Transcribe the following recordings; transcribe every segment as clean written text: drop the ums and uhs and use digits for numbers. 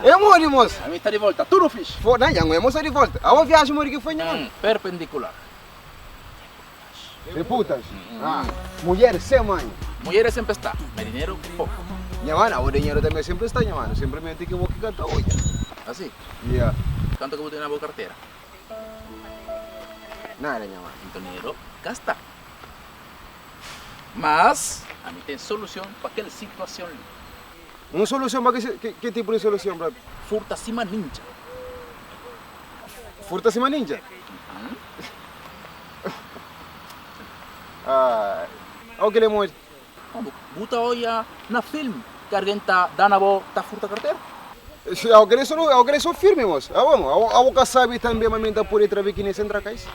É modi mos? Ami sta di volta, tudu fixi. Foda, nha ngoi, mos sta di volta. Awa viaji modi ki foi nha mano? Perpendikular. De putas. Ah, mulheres sem manha. Mulheres sempre sta, ma dinheiro pouco. Nha mano, awa dinheiro também sempre sta nha mano, simplesmente ki bo ki ka ta odja. Asi? Yeah. Kantu ki bu ten na bo kartera? Nada nha mano. Nton dinheiro ka sta. Mas, ami ten soluson pa kel situason li. Un soluson pa ki ki tipu di soluson brother? Furta sima ninja. Furta sima ninja? Ai. Au kile modi? Bu ta oia na film ki argen ta dana bo ta furta kartera? Au kile so au kile so firmi mos. Au bon, au ka sabi tambe ma mi ta pudi tra bikini sen tra kais.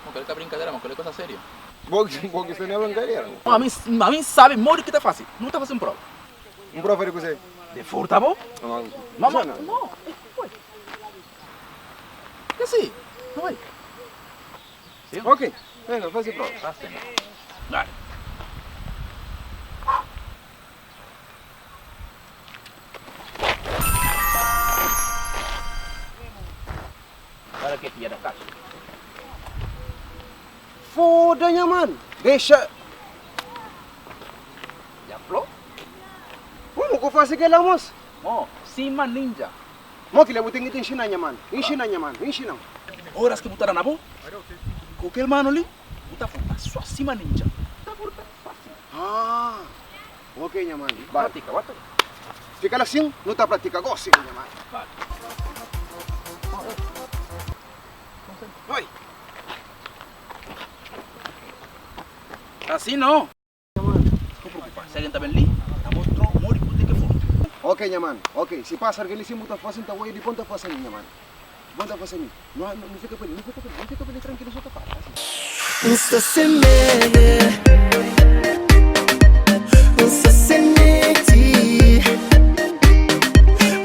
Mo kile ka brinkadera mo kile kosa serio. Bo bo ki sta na brinkadera. Ami ami sabi modi ki ta fasi. Nu ta fasi un prova. Un prova di kuzê? Di furta bo. Ma ma no. Ke si? No bai. Si? Ok. Venga, fasi prova. Fasi. Dale. Para ke pia da kaxa. Foda nha mano. Dexa. Ya flo. Como ku fasi kela mos? Mo, sima ninja. Mo kila bu ten ki ta inxina nha mano. Inxina nha mano, inxina-m. Oras ki bu ta da na bo ku kel mano li, bu ta furta só sima ninja. Bu ta furta fásil. Ah, ok nha mano. Ba. Pratika, ba ta. Fika la sin, nu ta pratika gosi nha mano. Ba. Oi. Asi no. Ka preokupa, si algen ta ben li, ta mostrau modi ku bu ten ke furta. Ok nha mano, ok, si pasa algen li sin bu ta fasi, N ta oia dipos N ta fasi ami nha mano, dipos N ta fasi ami, no no fika pa li, no fika pa li, no fika pa li trankilu so ta fala asi. N sta sen mede, N sta sen neti,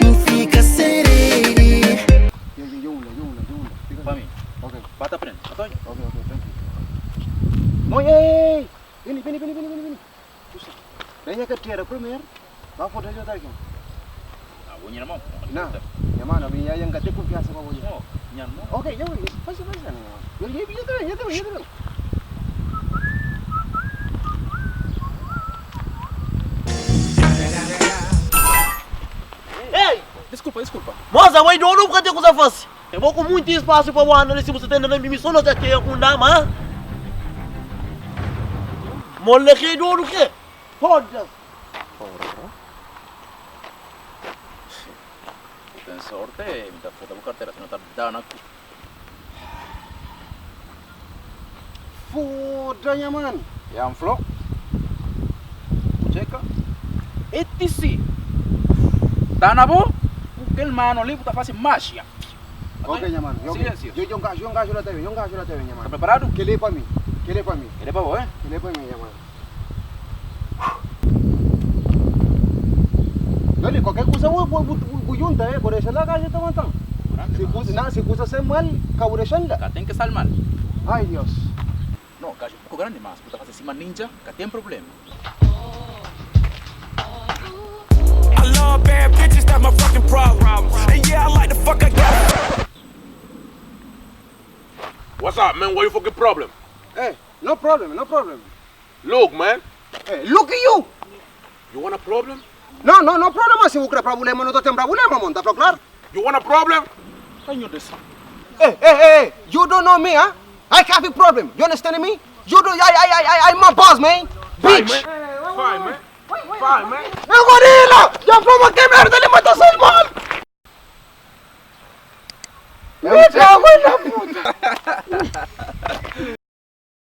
N fika sen redi. Yo yo yo unda yo unda yo unda, fika Pa mi, ok, ba ta prende, ba ta oja. Ok ok trankilu, no ey. Bini, bini, bini, bini, bini, bini. Puxa. Da nha carteira primeiro. Ba foda já tá aqui. Ah, bo nha irmão. Não, nha mano, mi ya nka tem confiança pa bo. Oh, nha irmão. Ok, ya, faz, faz, nha mano. Eu ya, ya também, ya também, ya também. Ei! Desculpa, desculpa. Moza, bai dodu bu ka ten kuza fasi. É bo ku munti spasu pa bu anda li si bu sa tenda na mimi so no ta teia ku nda ma Mola ke dodu ke? Foda-se. Porra. Bu ten sorte, mi ta furta bu kartera, si no ta dana ku. Foda nha mano. Ya N flo. Bu txeka. Etc. Dana bo ku kel mano li bu ta fasi maxia. Ok nha mano. Ok. Silencio. Yo yo ngajo, yo ngajo la tv, yo ngajo la tv nha mano. Ta preparado? Kel-li é pa mi. Kel-li é pa mi. Kel-li é pa bo, eh? Kel-li é pa mi nha mano. Djoli, qualquer kusa bu bu bu bu junta, eh? Bo dexa la gajo ta matan. Si kusa, na, si kusa sai mal, ka bu dexa-l la. Ka ten ke sal mal. Ai Dios. No, gajo poko grandi mas bu ta fase sima ninja, ka ten problema. I love bad bitches, that's my fucking problem. And yeah, I like the fuck I got. What's up, man? What your fucking problem? Eh, no problem, no problem. Look, man. Eh, look at you! You want a problem? No, no, no problema. Si bu kre problema, no ta ten problema, mon. Ta fla klaru? You want a problem? Ka nhu disa. Eh, eh, eh, eh, you don't know me, huh? I have a problem. You understand me? You do, I, I, I, I, I'm my boss, man. Fine, Bitch! man. Fine, man. Fine, man. Eh, gorila! Dja fla ma ke merda li ma ta sai mal! Me cago en la puta!